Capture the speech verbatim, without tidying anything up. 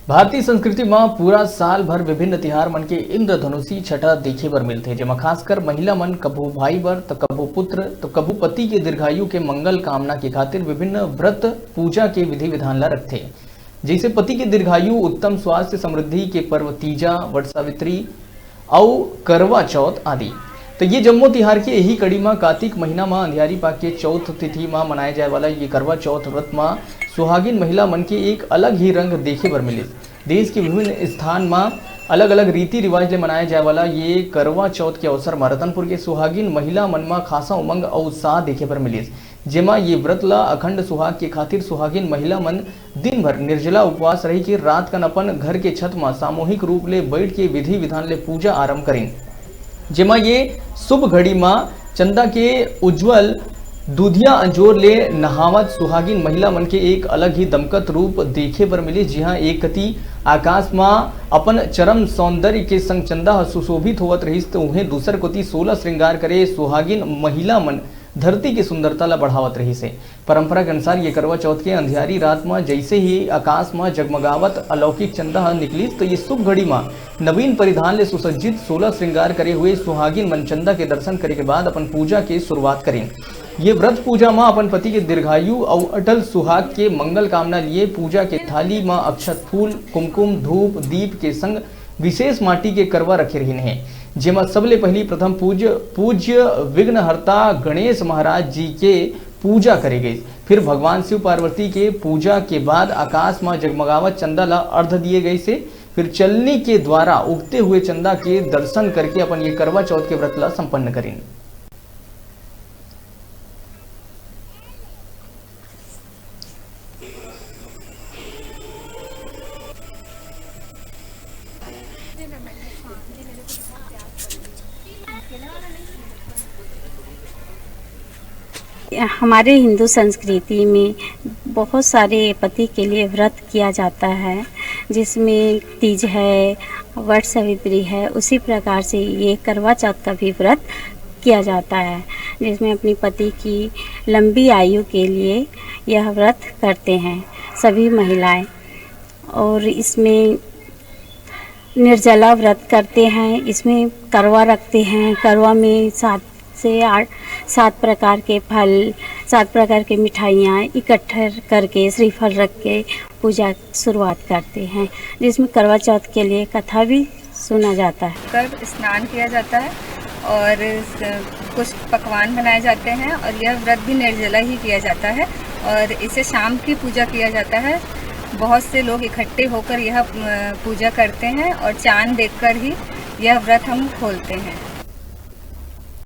भारतीय संस्कृति म पूरा साल भर विभिन्न तिहार मन के इंद्रधनुषी छटा देखे बर मिलथे, जेमा खासकर महिला मन कभू भाई बर, त कभू पुत्र, त कभू पति के दीर्घायु के मंगल कामना के खातिर विभिन्न व्रत पूजा के विधि विधान ला रखथे। जैसे पति के दीर्घायु, उत्तम स्वास्थ्य, समृद्धि के पर्व तीजा, वट सावित्री अउ करवा चौथ आदि। तो ये जम्मो तिहार के यही कड़ी म कातिक महीना म अंधियारी पाख के चौथ तिथि म मनाए जाए वाला ये करवा चौथ व्रत म सुहागिन महिला मन के एक अलग ही रंग देखे बर मिलिस। देश के विभिन्न स्थान म अलग-अलग रीति रिवाज ले मनाए जाए वाला ये करवा चौथ के अवसर म रतनपुर के सुहागिन महिला मन म खासा उमंग अउ उत्साह देखे बर मिलिस, जेमा ये व्रत ल अखंड सुहाग के खातिर सुहागिन महिला मन दिन भर निर्जला उपवास रहि के रात कन अपन घर के छत म सामूहिक रूप ले बैठ के विधि विधान ले पूजा आरंभ करिन, जेमा ये शुभ घड़ी म चंदा के उज्जवल दूधिया अंजोर ले नहावत सुहागिन महिला मन के एक अलग ही दमकत रूप देखे बर मिले, जिहां एक कति आकाश म अपन चरम सौंदर्य के संग चंदा ह सुशोभित होवत रहिस, तो उहें दूसर कोति सोलह श्रृंगार करे सुहागिन महिला मन धरती के सुंदरता ला बढ़ावत रहिस हे। परंपरा के अनुसार ये करवा चौथ के अंधियारी रात म जैसे ही आकाश म जगमगावत अलौकिक चंदा ह निकलिस, तो ये शुभ घड़ी म नवीन परिधान ले सुसज्जित सोलह श्रृंगार करे हुए सुहागिन मन चंदा के दर्शन करे के बाद अपन पूजा के शुरुआत करिन। ये व्रत पूजा म अपन पति के दीर्घायु अउ अटल सुहाग के मंगल कामना लिए पूजा के थाली म अक्षत फूल, कुमकुम, धूप, दीप के संग विशेष माटी के करवा रखे रहिन हे, जेमा सबले पहिली प्रथम पूज्य, पूज्य विघ्नहर्ता गणेश महाराज जी के पूजा करे गइस। फिर भगवान शिव पार्वती के पूजा के बाद आकाश म जगमगावत चंदा ला अर्घ दिए गइस हे। फिर चलनी के द्वारा उगते हुए चंदा के दर्शन करके अपन ये करवा चौथ के व्रत ला संपन्न करिन। हमारे हिंदू संस्कृति में बहुत सारे पति के लिए व्रत किया जाता है, जिसमें तीज है, वट सावित्री है, उसी प्रकार से ये करवा चौथ का भी व्रत किया जाता है, जिसमें अपनी पति की लंबी आयु के लिए यह व्रत करते हैं सभी महिलाएं। और इसमें निर्जला व्रत करते हैं, इसमें करवा रखते हैं। करवा में सात से आठ, सात प्रकार के फल, सात प्रकार के मिठाइयाँ इकट्ठा करके, श्रीफल रख के पूजा शुरुआत करते हैं, जिसमें करवा चौथ के लिए कथा भी सुना जाता है। कर स्नान किया जाता है और कुछ पकवान बनाए जाते हैं और यह व्रत भी निर्जला ही किया जाता है और इसे शाम की पूजा किया जाता है। बहुत से लोग इकट्ठे होकर यह पूजा करते हैं और चांद देखकर ही यह व्रत हम खोलते हैं।